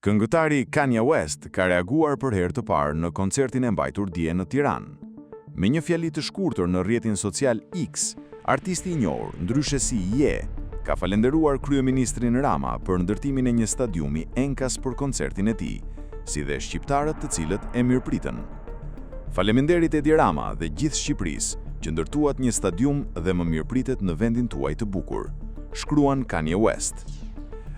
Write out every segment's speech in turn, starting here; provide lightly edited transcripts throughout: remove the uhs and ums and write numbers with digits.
Këngëtari Kanye West ka reaguar për herë të parë në koncertin e mbajtur dje në Tiranë. Me një fjali të shkurtër në rrjetin social X, artisti i njohur, ndryshe si Ye, ka falënderuar kryeministrin Rama për ndërtimin e një stadiumi enkas për koncertin e tij, si dhe shqiptarët të cilët e mirëpritën. Faleminderit Edi Rama dhe gjithë Shqipërisë që ndërtuat një stadium dhe më mirëpritet në vendin tuaj të bukur, shkruan Kanye West.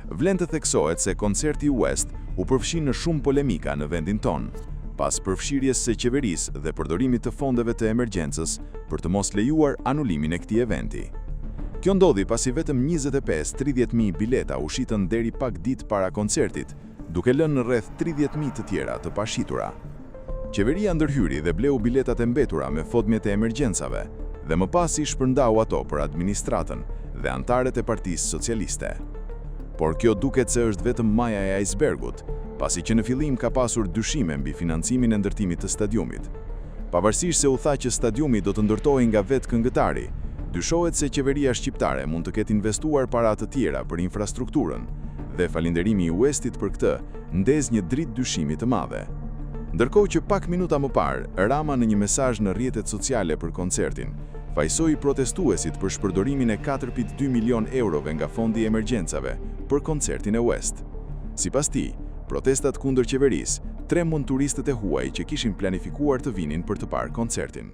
Vlen të theksohet se koncerti i West u përfshi në shumë polemika në vendin tonë, pas përfshirjes së qeverisë dhe përdorimit të fondeve të emergjencës për të mos lejuar anulimin e këtij eventi. Kjo ndodhi pasi vetëm 25, 30.000 bileta u shitën deri pak ditë para koncertit, duke lënë rreth 30.000 të tjera të pashitura. Qeveria ndërhyri dhe bleu biletat e mbetura me fondmet e emergjencave dhe më pas i shpërndau ato për administratën dhe anëtarët e Partisë Socialiste. Por kjo duket se është vetëm maja e ajsbergut, pasi që në fillim ka pasur dyshime mbi financimin e ndërtimit të stadiumit. Pavarësisht se u tha që stadiumi do të ndërtohej nga vetë këngëtari, dyshohet se qeveria shqiptare mund të ketë investuar para të tjera për infrastrukturën dhe falënderimi i Westit për këtë ndez një dritë dyshimi të madhe. Ndërkohë që pak minuta më parë, Rama në një mesazh në rrjetet sociale për koncertin, fajësoi protestuesit për shpërdorimin e 4.2 milion eurove nga fondi i emergjencave për koncertin e West. Sipas tij, protestat kundër qeverisë trembën turistët e huaj që kishin planifikuar të vinin për të parë koncertin.